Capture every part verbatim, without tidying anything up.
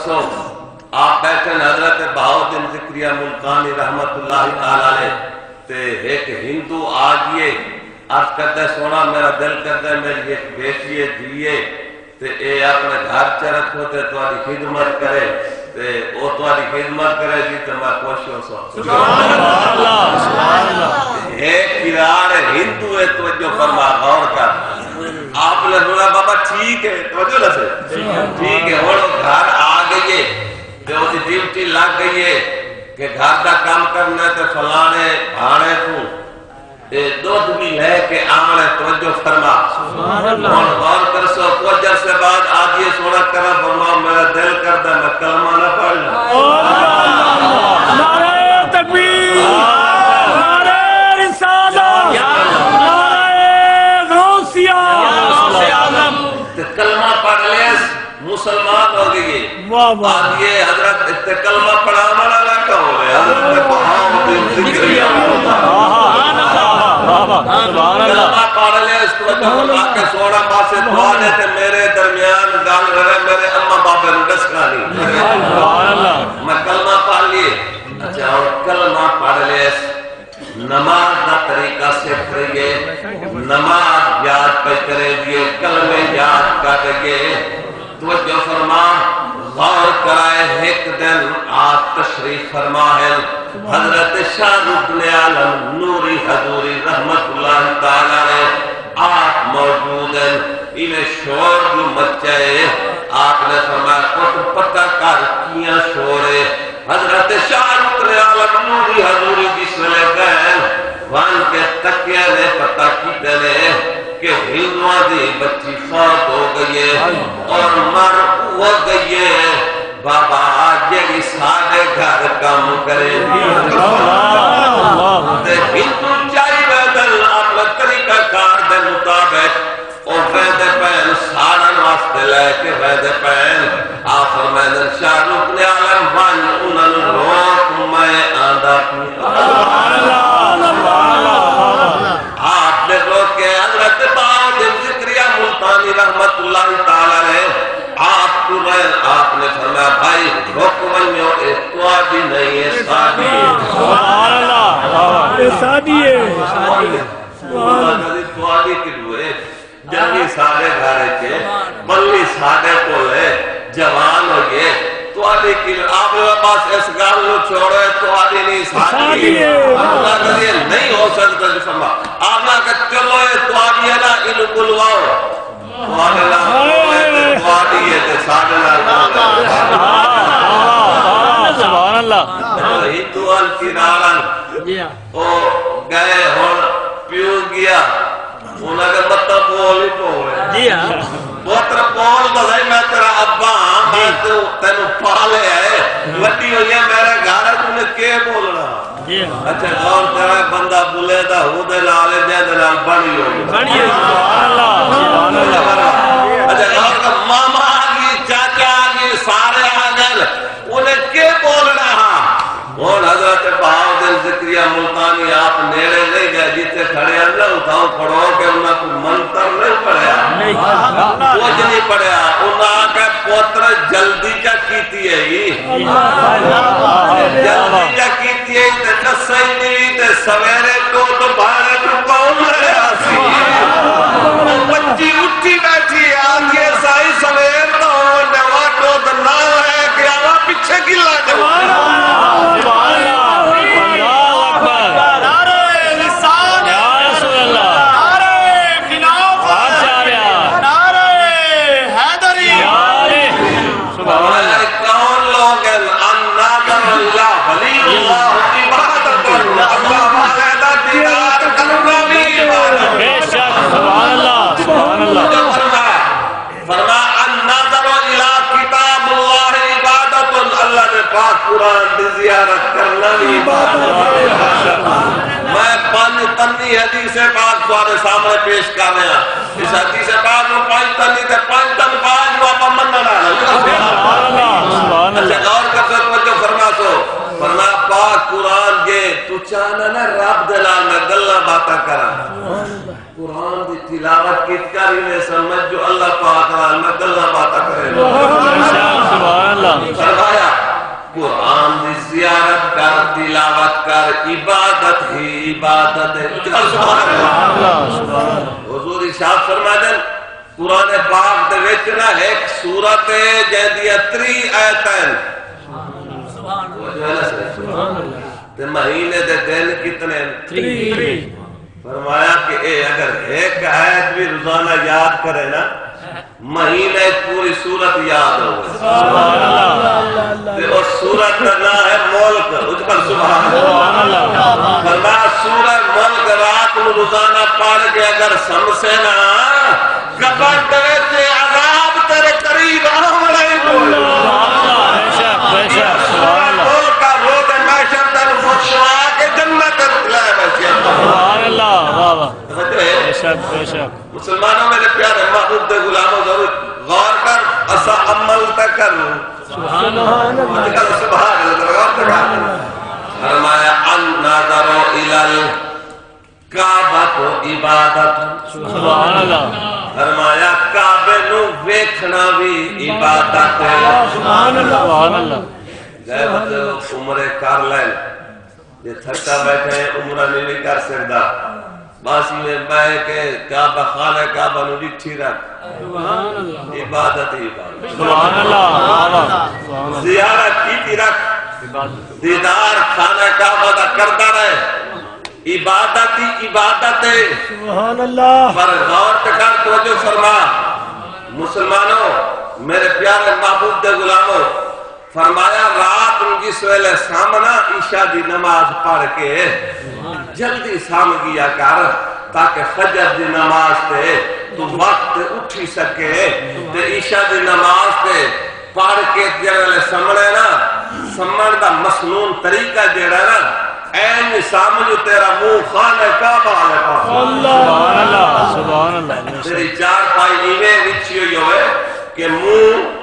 سو آپ بیٹھن حضرت بہاؤالدین ذکریہ ملتانی رحمت اللہ تعالی علیہ، تے ہک ہندو آ ڳئے، عرض کردے، سوہݨا، میرا دل کردے میری ہک بیٹی ہے، دھی ہے، تے اے اپݨے گھر چ رکھو تے تہاݙی خدمت کرے، تے او تہاݙی خدمت کرے گی تے میں خوش ہو سو۔ سبحان اللہ، سبحان اللہ۔ اے کراڑ ہندو ہے، توجہ فرما، غور کر۔ آپ نے سݨا، بابا ٹھیک ہے، توجہ نہ سے، ٹھیک ہے۔ ہݨ او گھر آ ڳئی ہے تے اوندی ڈیوٹی لڳ ڳئی ہے کہ گھر دا کم کرنا ہے تے فلاݨے بھاݨے کوں اے ݙودھ وی لے کے آوݨ ہے، توجہ فرما۔ سبحان اللہ۔ ہݨ غور کرسو، کجھ عرصے بعد آدھی ہے، سوہݨا، کرم فرماؤ، میرا دل کردا میں کلمہ نہ پڑھ لوں۔ نعرہ تکبیر، نعرہ رسالت، نعرہ غوثیہ۔ تے کلمہ پڑھ لیس، مسلمان ہو ڳئی ہے۔ واہ واہ۔ آدھی ہے، حضرت، تے کلمہ پڑھاوݨ والا کون ہے؟ حضرت بہاؤالدین ذکریہ۔ واہ واہ، سبحان اللہ۔ کلمہ پڑھ لے، اس کو تو اللہ کے سوہݨا پاسے دعا دے تے میرے درمیان ڳالھ رہے، میرے اماں بابے نوں ݙسݨا نہیں۔ سبحان اللہ۔ میں کلمہ پڑھ لیے۔ اچھا، اور کلمہ پڑھ لے، نماز دا طریقہ سکھ رہی ہے، نماز یاد پئی کرے ڳئے، کلمے یاد کر رہی ہے۔ توجہ فرما، غور کرائے، ہک دن آپ تشریف فرما ہن، حضرت شاہ رکن عالم نوری حضوری رحمت اللہ تعالی علیہ آپ موجود ہن، ایویں شور جو مچے، آپ نے فرمایا، اٹھ پتہ کر کیاں شور ہے۔ حضرت شاہ رکن عالم نوری حضوری جس ویلے ڳئے، ونڄ کے تکے نے، پتہ کیتے نے کہ ہندواں دی بچی فوت ہو ڳئی ہے اور مر او ڳئی ہے، بابا، جیڑھی ساݙے گھر کم کریندی۔ تے ہندو چائی ویندن اپݨے طریقہ کار دے مطابق۔ او ویندے پئن، ساڑن واسطے لے کے ویندے پئن۔ آ فرمیندن، شاہ رکن عالم ونڄ، انہاں نوں روک، میں آندا پیاں۔ آپ نے روکے، حضرت بہاؤالدین ذکریہ ملتانی رحمت اللہ تعالی علیہ آپ ٹرین، آپ نے فرمایا، بھائی، رک ونڄو، اے تہاݙی نہیں، اے ساݙی ہے۔ سبحان اللہ۔ اے ساݙی ہے۔ سبحان اللہ۔ تہاݙی کݙوں ہے؟ جنی ساݙے گھر اچ ہے، بلی ساݙے کول ہے، جوان ہوئی ہے، تہاݙی کی؟ آپ نے بس اس ڳالھ نوں چھوڑو، تہاݙی نہیں، ساݙی ہے۔ اللہ کہندے نہیں ہو سڳدا، جو فرما۔ آپ نے آکھیا، چلو، اے تہاݙی ہے نا، اینوں بلواؤ۔ تہاݙے نال کون ہے تے تہاݙی ہے تے ساݙے نال کون ہے؟ سبحان اللہ۔ ہندو ہن، کراڑ ہن۔ او ڳئے، ہݨ پیو ڳیا۔ انہاں دے متاں بول ہی پووے۔ جی ہاں۔ پتر بول تے سہی، میں تیرا ابا ہاں، میں توں، تینوں پالیا ہے، وݙی ہوئی ہے میرے گھر، توں نے کے بولݨا؟ جی ہاں۔ اچھا، غور کرے، بندہ بلیندا ہوندے نال ہے، جیندے نال بݨی ہوئی۔ بݨی ہوئی، سبحان اللہ، سبحان اللہ۔ اچھا، غور کر، ماما آ ڳئی، چاچا آ ڳئی، سارے آ ڳئے، انہیں کے بولݨا ہا؟ ہݨ حضرت بہاؤالدین ذکریہ ملتانی آپ نیڑے نہیں ڳئے، جتھے کھڑے ہن نا، اتھاؤں کھڑو کے انہاں کوں منتر نہیں پڑھیا، نہیں۔ کجھ نہیں پڑھیا۔ انہاں آکھیا، پتر، جلدی چا کیتی ہے، جلدی چا کیتی ہے، تے ݙسیں دی تے سویرے ݙودھ بھاݨے کوں کون لے آسی؟ او بچی اٹھی بیٹھی، آکھیے، سائیں، سویر دا ہو ݙیوا، ݙودھ نہ لے کے آواں، پچھے گلا جو۔ سبحان اللہ۔ اللہ اکبر۔ نعرہ رسالت۔ یا رسول اللہ۔ نعرہ خلافت۔ آ جا رہا۔ نعرہ حیدری۔ یا علی۔ سبحان اللہ۔ کون لوگ ہیں؟ الناظر الی ولی اللہ عبادت۔ اللہ والے دا دیدار کرنا بھی عبادت۔ بے شک۔ سبحان اللہ۔ سبحان اللہ۔ فرما، فرما، النظر الی کتاب اللہ عبادت، اللہ دے پاک قرآن دی زیارت کرنا وی عبادت ہے۔ میں پنج تنی حدیث پاک تہاݙے سامݨے پیش کر رہا۔ اس حدیث پاک نوں پنج تنی تے پنج تن پاک نوں آپاں منݨ والا۔ سبحان اللہ، سبحان اللہ۔ اچھا، غور کر کے توجہ فرماسو۔ فرما، پاک قرآن جے توں چاہنا نا رب دے نال میں گلاں باتاں کراں۔ قرآن دی تلاوت کیت کر، ایویں سمجھ جو اللہ پاک نال میں گلاں باتاں کرے۔ سبحان اللہ۔ زیارت کر، تلاوت کر، عبادت ہی عبادت ہے۔ سبحان اللہ۔ حضور ارشاد فرمائے، قرآن پاک دے وچ نہ ہک سورت ہے جیندیاں تریہہ آیتاں ہن۔ تے مہینے دے دن کتنے ہن؟ تریہہ۔ فرمایا کہ اے اگر ہک آیت بھی روزانہ یاد کرے نا، مہینے وچ پوری سورت یاد ہووے۔ تے او سورت دا ناں ہے ملک۔ اچ کر سبحان اللہ۔ فرمایا سورہ ملک رات نوں روزانہ پڑھ کے اگر سمسے نا، قبر دے وچ عذاب تیرے قریب آوݨا ہی کوئی۔ بے شک، بے شک، سبحان اللہ۔ ملک دا روز محشر تینوں بخشوا کے جنت وچ لے ویسی۔ سبحان اللہ، واہ واہ۔ سمجھ رہے؟ بے شک، بے شک۔ مسلمانوں، میرے پیارے محبوب دے غلاموں، ضرور غور کر، اسا عمل تے کروں۔ سبحان اللہ۔ اج کل سبحان اللہ، غور تے کر۔ فرمایا، "النظر الی الکعبۃ عبادۃ۔" سبحان اللہ۔ فرمایا، کعبے نوں ویکھنا بھی عبادت ہے۔ سبحان اللہ۔ سبحان اللہ۔ گئے بندے عمرے کر لین۔ جے تھکا بیٹھا ہے، عمرہ نہیں، نہیں کر سکدا، بس ایویں بہہ کے کعبہ، خانہ کعبہ نوں ڈٹھی رکھ۔ سبحان اللہ۔ عبادت ہی عبادت۔ سبحان اللہ، واہ واہ، سبحان اللہ۔ زیارت کیتی رکھ، عبادت۔ دیدار خانہ کعبہ دا کردا رہے، عبادت ہی عبادت ہے۔ سبحان اللہ۔ پر غور تے کر، توجہ فرما، مسلمانوں، میرے پیارے محبوب دے غلاموں، فرمایا، رات نوں جس ویلے سامنا، عشاء دی نماز پڑھ کے جلدی سام گیا کر، تاکہ فجر دی نماز تے تو وقت اٹھی سکے۔ تے عشاء دی نماز تے پڑھ کے جس ویلے سمنے نا، سمن دا مسنون طریقہ جیڑا نا، این سام جو تیرا منہ خانہ کعبہ والے پاسے۔ سبحان اللہ، سبحان اللہ۔ تیری چارپائی ایویں وچھی ہوئی ہوئے کہ منہ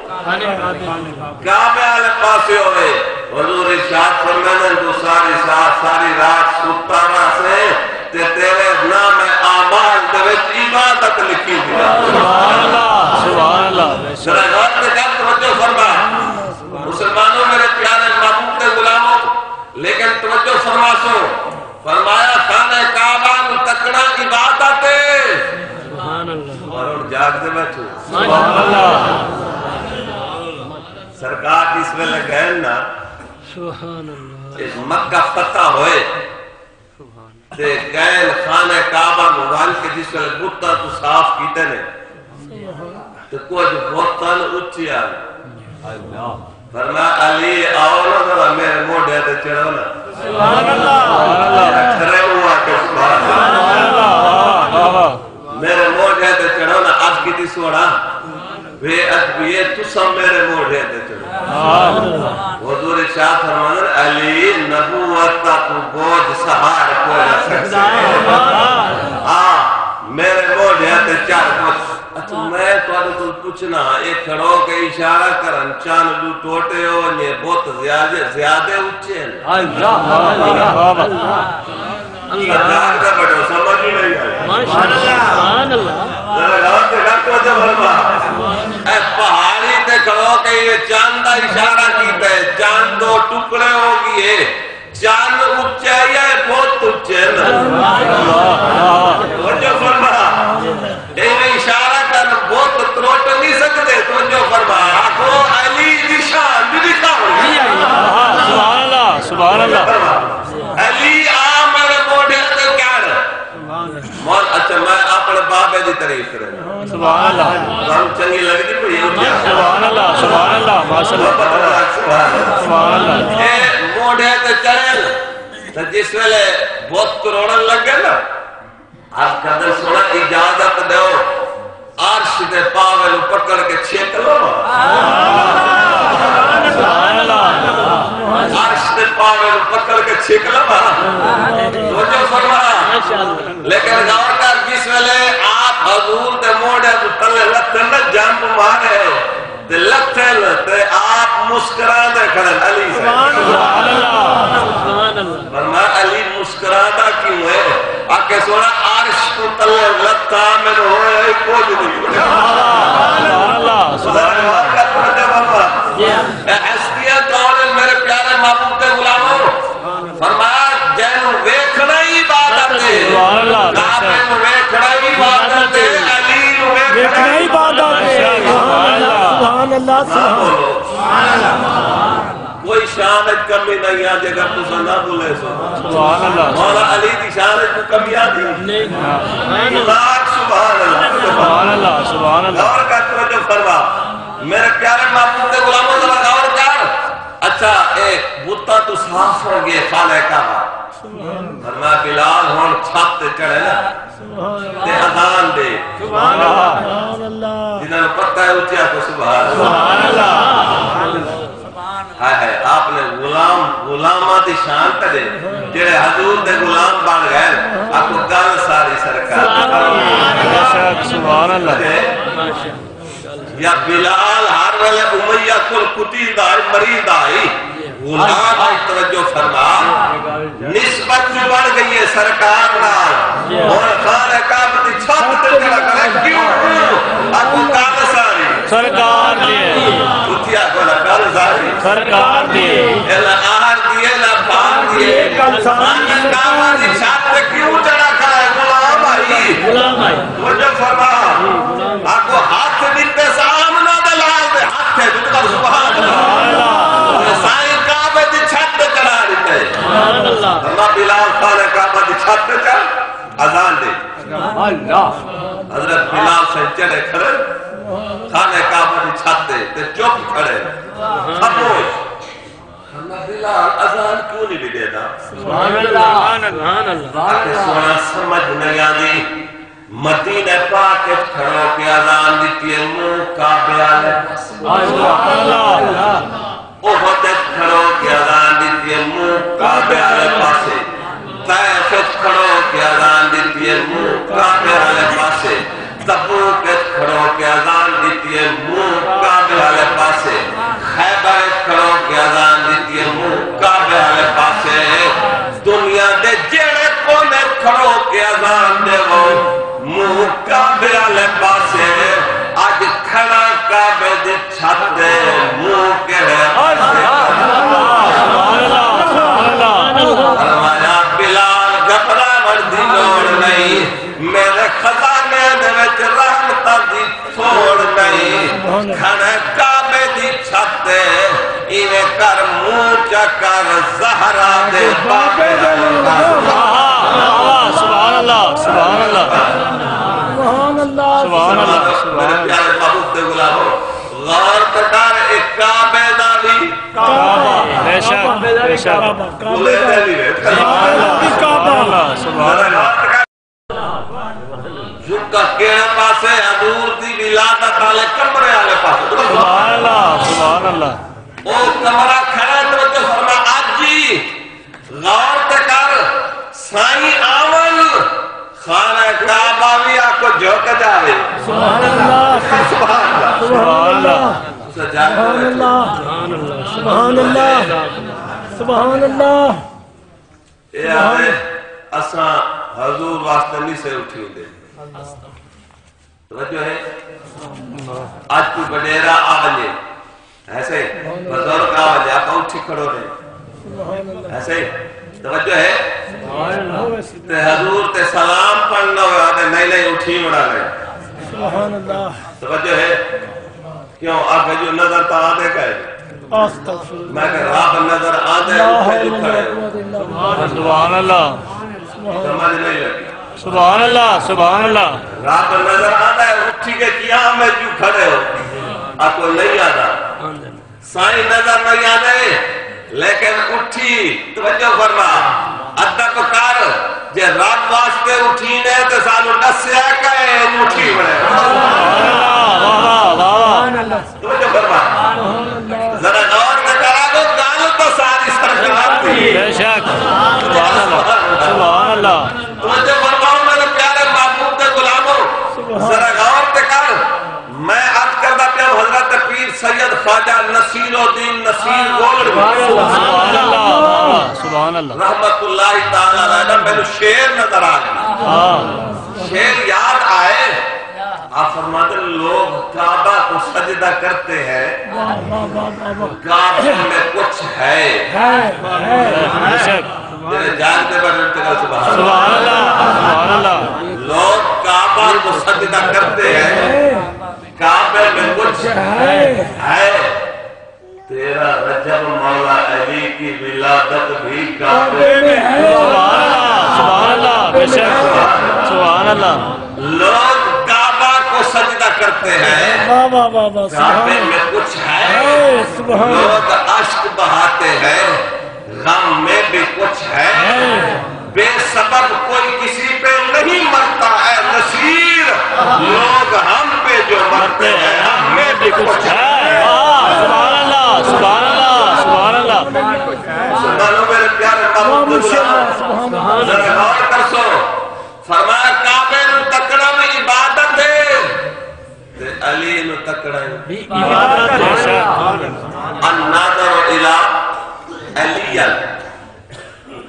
کعبے والے پاسے ہوئے۔ حضور ارشاد فرمائے، تو ساری سا-، ساری رات ستا رہسیں تے تیرے نام اعمال دے وچ عبادت لکھی ہوئی ہے۔ سبحان اللہ، سبحان اللہ۔ ذرا غور سے کر، توجہ فرما۔ مسلمانوں، میرے پیارے محبوب دے غلاموں، لیکن توجہ فرماسو، فرمایا، خانہ کعبہ نوں تکنا عبادت ہے۔ سبحان اللہ۔ اور ہن جاگ دے بیٹھو۔ سبحان اللہ۔ سرکار جس ویلے گئے نا، سبحان اللہ۔ تے مکہ فتح ہوئے، سبحان اللہ۔ تے گئے خانہ کعبہ نوں ول کے جس ویلے بتاں تو صاف کیتے نے، تے کجھ بت ہن اچے ہن۔ فرمایا، علی، آؤ نا ذرا میرے موڈھے تے چڑھو نا۔ سبحان اللہ۔ کھڑے ہوا کے سبحان اللہ۔ سبحان اللہ۔ واہ، واہ، واہ۔ میرے موڈھے تے چڑھو نا، عرض کیتی سوہݨا، بے ادبی ہے، تساں میرے موڈھے تے چڑھو۔ سبحان اللہ۔ حضور ارشاد فرماندے، علی، نبوت دا کوئی بوجھ سہار کوئی نہ سکسے۔ سبحان اللہ۔ آ، میرے موڈھے تے چڑھ پچھ۔ اچھا، میں تہاݙے کول پچھنا، اے کھڑو کے اشارہ کرن، چن ݙو ٹوٹے ہو ونڄے، بت زیادے، زیادے اچے ہن۔ ہاں، واہ، واہ، واہ، واہ۔ اللہ۔ سرکار دا بڑو سمجھ ہی نہیں آیا۔ ماشاءاللہ۔ سبحان اللہ۔ ذرا غور سے کر، توجہ فرما۔ اے پہاڑی تے کھڑو کے اے چن دا اشارہ کیتا ہے، چن دو ٹکڑے ہو ڳئے۔ چن اچا یا بت اچے نا؟ توجہ فرما۔ ایویں اشارہ کر، بت تروٹ نہیں سکدے۔ توجہ فرما، آکھو، علی دی شان دی نشانی۔ سبحان اللہ، سبحان اللہ۔ علی آ میرے موڈھے تے چڑھ۔ مول، اچھا، میں اپݨے بابے دی تعریف کروں۔ سبحان اللہ۔ تہاݙوں چنڳی لڳدی پئی ہے؟ سبحان اللہ، سبحان اللہ، ماشاءاللہ۔ سبحان اللہ۔ سبحان اللہ۔ اے موڈھے تے چڑھے تے جس ویلے بت تروڑن لڳے نا، عرض کردے، سوہݨا، اجازت ݙیو، عرش دے پاوے نوں پکڑ کے چھک لواں۔ سبحان اللہ۔ عرش دے پاوے نوں پکڑ کے چھک لواں۔ توجہ فرما۔ لیکن غور کر، جس ویلے آپ حضور دے موڈھے توں تلے لتھن نا، جمپ مارے، تے لتھن تے آپ مسکراندے کھڑن، علی سائیں۔ سبحان اللہ، سبحان اللہ۔ فرمایا، علی مسکراندا کیوں ہے؟ آکھے، سوہݨا، عرش توں تلے لتھاں، مینوں ہویا ہی کجھ نہیں۔ سبحان اللہ، سبحان اللہ۔ اے ہستیاں کون ہن؟ میرے پیارے محبوب دے غلام، اللہ، سبحان اللہ۔ کوئی شان وچ کمی نہیں آندی اگر تساں نہ بھلے سو۔ سبحان اللہ۔ مولا علی دی شان وچ کوئی کمی آندی؟ نہیں۔ پاک سبحان اللہ۔ سبحان اللہ، سبحان اللہ۔ غور کر، توجہ فرما۔ میرے پیارے محبوب دے غلاموں، ذرا غور کر۔ اچھا، اے بتاں توں صاف ہو گئے، خانہ کعبہ۔ فرمایا، بلال ہن چھت تے چڑھے نا، تے اذان ݙے۔ سبحان اللہ۔ جنہاں نوں پتہ ہے، اچیا آکھو سبحان اللہ۔ سبحان اللہ۔ ہائے ہائے، آپ نے غلام، غلاماں دی شان کݙے، جڑے حضور دے غلام بݨ ڳئے، آکھو گل ساری سرکار۔ سبحان اللہ۔ یا بلال ہر ویلے امیہ کول کٹیندا ہئی، مریندا ہئی۔ غلام ہئی، توجہ فرما۔ نسبت جو بݨ ڳئی ہے سرکار نال۔ ہݨ خانہ کعبہ دی چھت تے چڑھا کھڑا ہے۔ کیوں؟ آکھو گل ساری سرکار دی۔ اچیا آکھو نا، گل ساری سرکار دی۔ اے نہ آہر دی ہے، نہ پار دی ہے۔ خانہ کعبہ دی چھت تے کیوں چڑھا کھڑا ہے؟ غلام ہئی۔ غلام ہئی۔ توجہ فرما۔ آکھو ہتھ ݙتے ساں آمنہ دے لال دے ہتھ اچ، ݙتا سبحان اللہ۔ سائیں کعبے دی چھت تے چڑھا ݙتے۔ سبحان اللہ۔ فرما بلال خانہ کعبہ دی چھت تے چڑھ، اذان ݙے۔ اللہ۔ حضرت بلال سائیں چڑھے کھڑے خانہ کعبہ دی چھت تے، تے چپ کھڑے۔ خاموش۔ فرما بلال اذان کیوں نہیں ݙیندا؟ سبحان اللہ۔ سبحان اللہ۔ آکھے سوہݨا سمجھ نہیں آندی۔ مدینہ پاک اچ کھڑو کے اذان ݙتی ہے، منہ کعبے آلے پاسے۔ سبحان اللہ۔ احد اچ کھڑو کے اذان ݙتی ہے، منہ کعبے آلے پاسے۔ طائف اچ کھڑو کے اذان ݙتی ہے، منہ کعبے آلے پاسے۔ تبوک اچ کھڑو کے اذان ݙتی ہے، منہ کعبے آلے پاسے۔ خیبر اچ کھڑو کے اذان ݙتی ہے، منہ کعبے آلے پاسے۔ دنیا دے جیڑھے کونے کھڑو کے اذان ݙیوو، منہ کعبے آلے پاسے۔ اڄ کھڑا کعبے دی چھت تے، منہ کیڑھے پاسے؟ سبحان اللہ، سبحان اللہ، سبحان اللہ۔ فرمایا، بلال، گھبراوݨ دی لوڑ نہیں، میرے خزانے دے وچ رحمتاں دی تھوڑ نہیں، کھڑے کعبے دی چھت تے، ایویں کر منہ چا کر زہرا دے بابے۔ واہ، واہ، سبحان اللہ، سبحان اللہ۔ سبحان اللہ۔ سبحان اللہ، سبحان اللہ۔ میرے پیارے محبوب دے غلامو، غور تے کر، اے کعبے دا وی کعبہ۔ بے شک، بے شک۔ کعبے دا وی کعبہ۔ سبحان اللہ، سبحان اللہ۔ جھکا کیڑھے پاسے؟ حضور دی ولادت آلے کمرے آلے پاسے۔ سبحان اللہ، سبحان اللہ۔ او کمرہ کھڑا، توجہ فرما، اڄ ہی غور تے کر، سائیں آون، خانہ کعبہ وی آکھو جھک جاوے۔ سبحان اللہ۔ سبحان اللہ۔ سبحان اللہ۔ اساں جاگ سبحان اللہ۔ سبحان اللہ۔ سبحان اللہ۔ اے آہدے، اساں حضور واسطے نہیں سے اٹھیندے۔ توجہ ہے؟ اڄ کوئی وݙیرا آ ونڄے، ہے صحیح؟ بزرگ آ ونڄے، آپاں اٹھی کھڑو رہیں۔ ہے صحیح؟ توجہ ہے؟ تے حضور تے سلام پڑھنا ہوئے، آہدے، نہیں، نہیں، اٹھی وڑا نہیں۔ سبحان اللہ۔ توجہ ہے؟ کیوں؟ آکھے جو نظر تاں آندے کائے۔ استغفر اللہ۔ میں کہ رب نظر آندے، لا اٹھے جو حول ولا کھڑے ہو۔ قوت الا باللہ۔ سبحان اللہ۔ سمجھ نہیں لگی۔ سبحان اللہ، سبحان اللہ۔ رب نظر آندے، اٹھی کے قیام میں کیوں کھڑے ہو؟ آ کوئی نہیں آندا۔ سائیں نظر نہیں آندے، لیکن اٹھی، توجہ فرما، ادب کر، جے رب واسطے اٹھیندے تے سانوں ݙسیا کائے، اٹھی وڑے۔ واہ، واہ، واہ، واہ۔ توجہ فرما۔ ذرا غور تے کرا، گل تاں ساری سرکار دی۔ بے شک۔ سبحان اللہ۔ سبحان اللہ۔ توجہ فرماؤ میرے پیارے محبوب دے غلامو، ذرا غور تے کر۔ میں عرض کردا پیاں حضرت پیر سید خواجہ نصیر الدین نصیر گولڑوی۔ سبحان اللہ، سبحان اللہ۔ رحمت اللہ تعالیٰ علیہ دا مینوں شعر نظر آ ڳیا۔ ہاں۔ شعر یاد آئے، آپ فرماتے ہیں، لوگ کعبہ کو سجدہ کرتے ہیں، کعبے میں کچھ ہے۔ بے شک۔ میرے جان دے بارے میں تیرا سبحان اللہ۔ سبحان اللہ، سبحان اللہ۔ لوگ کعبہ کو سجدہ کرتے ہیں، کعبے میں کچھ ہے۔ تیرا رجب مولا علی کی ولادت بھی کعبے میں ہے۔ سبحان اللہ، سبحان اللہ، بے شک، سبحان اللہ۔ لوگ کعبہ کو سجدہ کرتے ہیں، واہ، واہ، واہ، واہ، کعبے میں کچھ ہے۔ ہے، سبحان اللہ۔ لوگ اشک بہاتے ہیں، غم میں بھی کچھ ہے۔ ہے۔ بے سبب کوئی کسی پہ نہیں مرتا، اے نصیر، لوگ ہم پہ جو مرتے ہیں، ہم میں بھی کچھ ہے۔ واہ، سبحان اللہ، سبحان اللہ، سبحان اللہ۔ سبحان اللہ، میرے پیارے بابو، سبحان اللہ، سبحان اللہ۔ ذرا غور کرسو، فرمایا، کعبے نوں تکنا بھی عبادت ہے۔ تے علی نوں تکنا ہے۔ بے شک۔ الناظر الی علی۔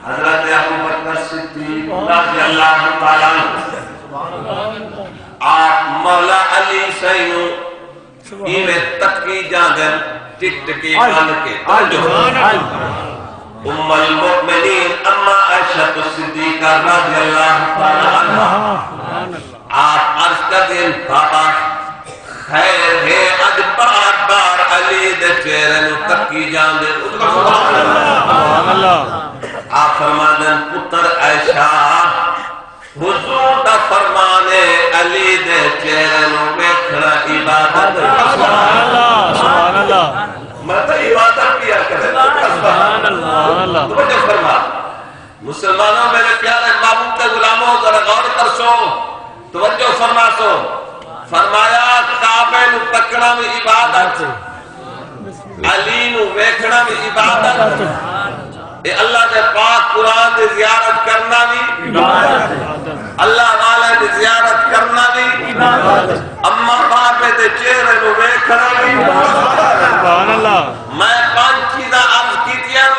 حضرت ابوبکر صدیق رضی اللہ تعالیٰ عنہ، آپ مولا علی سائیں نوں ایویں تکی جاندن، ٹکٹکی بن کے۔ توجہ۔ ام المؤمنین اما عائشہ صدیقہ رضی اللہ تعالیٰ عنہا، آپ عرض کردین، بابا، خیر ہے، اڄ بار بار علی دے چہرے نوں تکی جاندے۔ سبحان اللہ۔ آپ فرماندن، پتر عائشہ، حضور دا فرمان ہے، علی دے چہرے نوں ویکھݨا عبادت ہے۔ سبحان اللہ، سبحان اللہ۔ میں تاں عبادت پیا کرے۔ سبحان اللہ، سبحان اللہ۔ توجہ فرما۔ مسلمانوں، میرے پیارے محبوب دے غلاموں، ذرا غور کرسو، توجہ فرماسو۔ فرمایا، کعبے نوں تکنا بھی عبادت، علی نوں ویکھنا بھی عبادت، اے اللہ دے پاک قرآن دی زیارت کرنا بھی عبادت، اللہ والے دی زیارت کرنا بھی عبادت، اماں بابے دے چہرے نوں ویکھنا بھی عبادت۔ سبحان اللہ۔ میں پنج چیزاں عرض کیتیاں،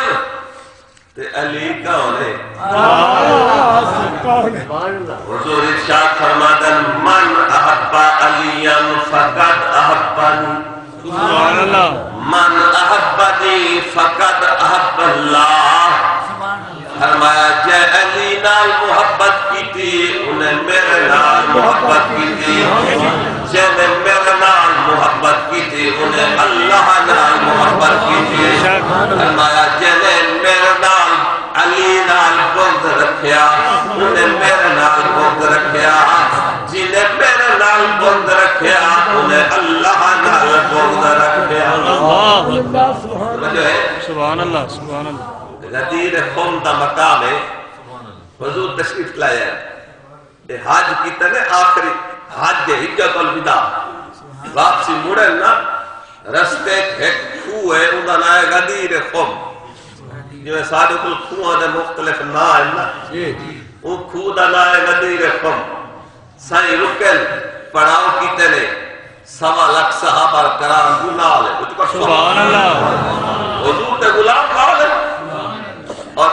تے علی کون ہے؟ حضور ارشاد فرماندن، من احب علیا فقد احبنی۔ سبحان اللہ۔ من احبنی فقد احب اللہ۔ فرمایا، جے علی نال محبت کیتی، انہیں میرے نال محبت کیتی۔ جیں نے میرے نال محبت کیتی، انہیں اللہ نال محبت کیتی۔ فرمایا، جیں نے میرے نال، علی نال بغض رکھیا، انہیں میرے نال بغض رکھیا۔ جیں نے میرے نال بغض رکھیا، انہیں اللہ نال بغض رکھیا۔ اللہ اکبر۔ توجہ ہے؟ سبحان اللہ، سبحان اللہ۔ غدیر خم دا مقام ہے، حضور تشریف لایا۔ تے حج کیتے نے، آخری حج حجۃ الوداع، واپسی مڑن نا، رستے اچ ہک کھوہ ہے، اوندا ناں ہے غدیر خم۔ جیویں ساݙے کول کھوہاں دے مختلف ناں ہن نا، او کھوہ دا ناں ہے غدیر خم۔ سائیں رکن، پڑاؤ کیتے نے، سوا لکھ صحابہ کرام دے نال ہے۔ سبحان اللہ۔ حضور دے غلام نال ہے۔ اور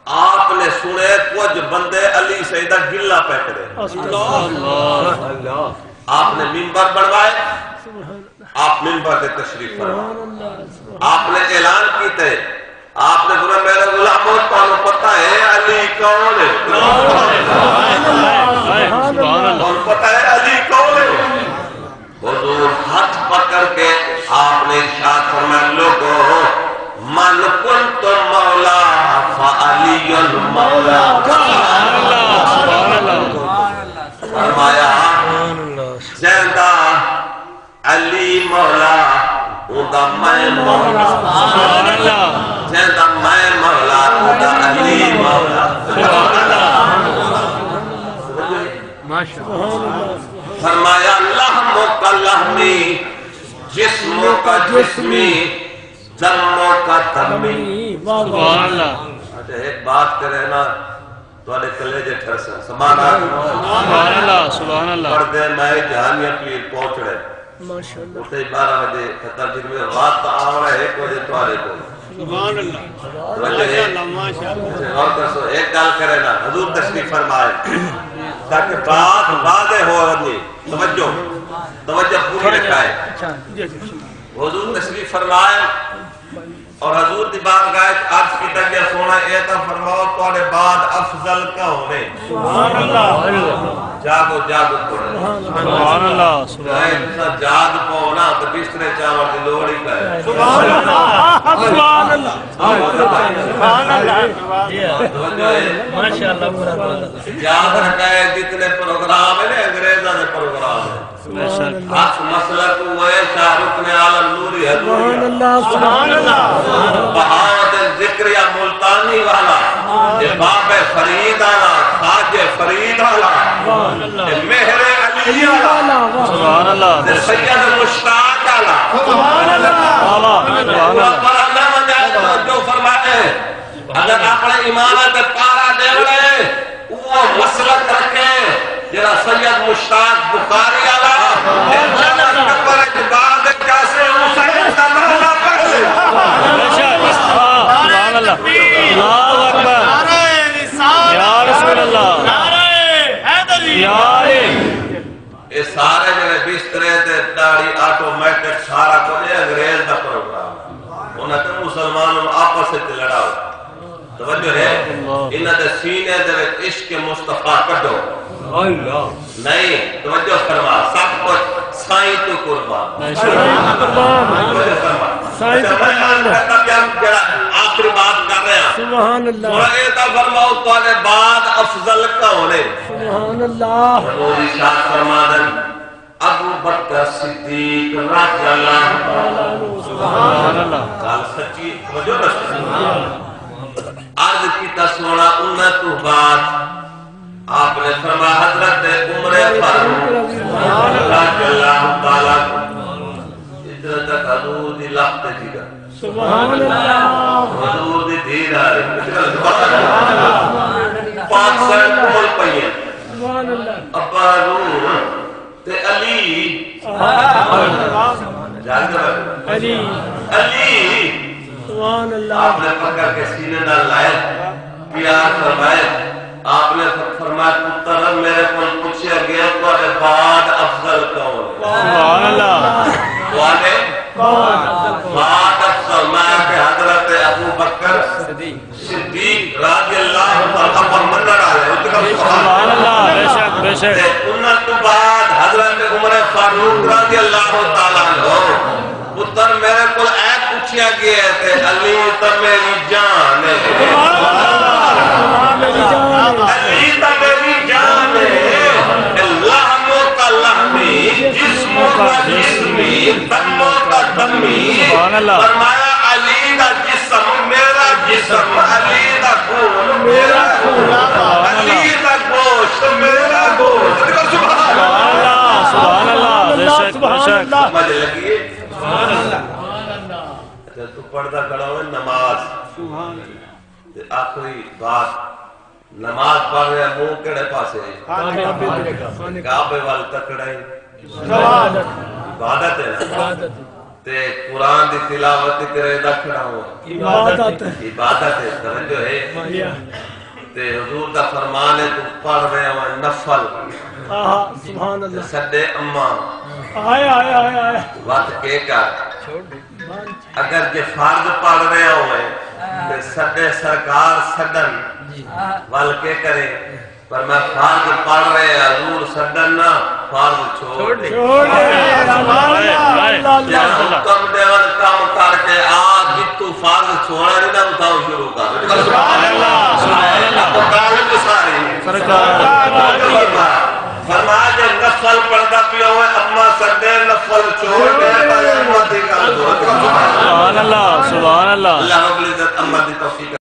آپ نے سݨے کجھ بندے علی سئیں دا گلہ پئے کرے۔ اللہ۔ آپ نے ممبر بݨوائے، آپ ممبر تے تشریف فرما۔ آپ نے اعلان کیتے، آپ نے فرمایا، میرے غلامو، تہانوں پتہ ہے علی کون ہے؟ سبحان اللہ۔ تہانوں پتہ ہے علی کون ہے؟ حضور ہتھ پکڑ کے آپ نے ارشاد فرمایا، لوگو، من کنت مولا فعلی مولا۔ سبحان اللہ، سبحان اللہ۔ فرمایا، جیندا علی مولا، اوندا میں مولا۔ سبحان اللہ۔ جیندا میں مولا، اوندا علی مولا۔ سبحان اللہ۔ ماشاءاللہ۔ فرمایا، لحمک لحمی، جسمک جسمی، دمک دمی۔ سبحان اللہ۔ اچھا، ایک بات کرے نا، تہاݙے کلیجے ٹھرسن۔ سبحان اللہ۔ سبحان اللہ، سبحان اللہ۔ پڑھدے میں جہانیاں پیر پہنچݨے۔ ماشاءاللہ۔ اتھے بارہ وڄے ختم تھی، رات آوݨا ہے ہک وڄے تہاݙے کول۔ سبحان اللہ۔ توجہ ہے؟ ماشاءاللہ، ماشاءاللہ۔ اچھا، غور کرسو، ایک ڳالھ کرے نا، حضور تشریف فرمائے، تاکہ بات واضح ہو ونڄے۔ توجہ، توجہ پوری رکھائے۔ اچھا۔ حضور تشریف فرمائے، اور حضور دی بارگاہ وچ عرض کیتا گیا، سونا، اے تاں فرماؤ، تہاݙے بعد افضل کون ہے؟ سبحان اللہ۔ جاگو، جاگو، پڑھو۔ سبحان اللہ، سبحان اللہ۔ تساں جاگ پاؤ نا، تے بسترے چاوݨ دی لوڑ ہی کائے۔ سبحان اللہ، سبحان اللہ، سبحان اللہ۔ توجہ ہے؟ ماشاءاللہ۔ یاد رکھائے، جتنے پروگرام ہیں نا، انگریزاں دے پروگرام ہیں۔ بے شک۔ حق مسلک اوہ ہے، شاہ رخ نے عالم نوری حضور۔ سبحان اللہ، سبحان اللہ۔ بہاء الدین ذکریا ملتانی والا، اے باب فرید والا، خواجہ فرید والا، اے مہر علی والا، سبحان اللہ۔ اے سید مشتاق والا۔ سبحان اللہ۔ واہ، واہ، سبحان اللہ۔ پر اللہ وجہ جو فرمائے، اگر اپݨے ایمان تے پارا ݙیوݨا ہے، اوہ مسلک رکھے جیڑھا سید مشتاق بخاری والا، اے جنت قبر وچ بعد وچ کیسے اوں سید دا نام نہ پڑھے۔ بے شک۔ سبحان اللہ۔ اللہ اکبر۔ یا رسول اللہ۔ یا علی۔ اے سارے جیڑھے بسترے تے ݙاڑھی، آٹومیٹک، سارا کجھ، اے انگریز دا پروگرام ہے۔ انہاں تے مسلمان ہن آپس وچ لڑاؤ۔ توجہ ہے؟ انہاں دے سینے دے وچ عشق مصطفیٰ کڈھو۔ نہیں، توجہ فرما، سب کجھ سائیں توں قربان۔ توجہ فرما۔ سائیں اچھا، توں میں عرض قربان۔ کردا پیا، جیڑھا آخری بات کر رہا۔ سبحان اللہ۔ ہن اے تاں فرماؤ، تہاݙے بعد افضل کون ہے؟ سبحان اللہ۔ حضور ارشاد فرما دن، ابو بکر صدیق رضی اللہ تعالیٰ عنہ۔ سبحان اللہ۔ گل سچی، توجہ رکھ۔ عرض کیتا، سونا، انہاں توں بعد؟ آپ نے فرمایا، حضرت عمر فاروق رضی اللہ تعالیٰ عنہ۔ اتنے تک حضور دی لخت جگر۔ سبحان اللہ۔ حضور دی دھی نال۔ سبحان اللہ۔ پاک سائیں کول پئی ہے۔ سبحان اللہ۔ ابا حضور تے علی۔ سبحان اللہ۔ جان دے بھائی۔ علی۔ علی۔ سبحان اللہ۔ آپ نے پکڑ کے سینے نال لائے، پیار فرمائے۔ آپ نے فرمایا، پتر، میرے کول پچھیا گیا، تہاݙے بعد افضل کون ہے؟ سبحان اللہ۔ تہاݙے بعد افضل، میں کہ حضرت ابو بکر صدیق رضی اللہ تعالیٰ عنہ منݨ والے، اتنا سبحان اللہ، بے شک، بے شک۔ تے انہاں تو بعد حضرت عمر فاروق رضی اللہ تعالیٰ عنہ۔ پتر، میرے کول اے پچھیا گیا ہے تے علی تاں میری جان ہے۔ سبحان اللہ۔ علی تاں میری جان ہے۔ لحموں کا لحمی، جسموں کا جسمی، دموں کا دمی۔ سبحان اللہ۔ فرمایا، علی دا جسم میرا جسم، علی دا خون میرا خون، علی دا گوشت میرا گوشت۔ سبحان اللہ، سبحان اللہ، بے شک، بے شک۔ سمجھ لگی؟ سبحان اللہ۔ اچھا، تو پڑھدا کھڑا ہوئے نماز۔ سبحان اللہ۔ تے آخری بات، نماز پڑھ رہے، منہ کیڑے پاسے ہے؟ کعبے وال تکڑے۔ عبادت ہے نا؟ تے قرآن دی تلاوت تے کرے دا کھڑا ہوا۔ عبادت ہے۔ عبادت ہے، توجہ ہے؟ تے حضور دا فرمان ہے، تو پڑھ رہے ہو نفل۔ آہا، سبحان اللہ۔ تے سڈے اماں۔ آئے، آئے، آئے، آئے۔ وت کے کر۔ اگر جے فرض پڑھ رہیا ہوئے تے سݙے سرکار سݙن، ول کے کرے؟ پر میں فرض پڑھ رہے، حضور سݙن نہ، فرض چھوڑ ݙے۔ چھوڑ ݙے۔ سبحان اللہ، اللہ، اللہ۔ جیڑھا حکم ݙیون کم کر کے آ، جتھوں فرض چھوڑݨ نہ، اتھاؤں شروع کر۔ سبحان اللہ، سبحان اللہ۔ ابو طالب ساری۔ سرکار۔ فرما، جے نفل پڑھدا پیا ہوئے، اماں سݙے، نفل چھوڑ ݙے، پر امت دی ڳالھ دور کر۔ سبحان اللہ، سبحان اللہ۔ اللہ رب العزت امت دی توفیق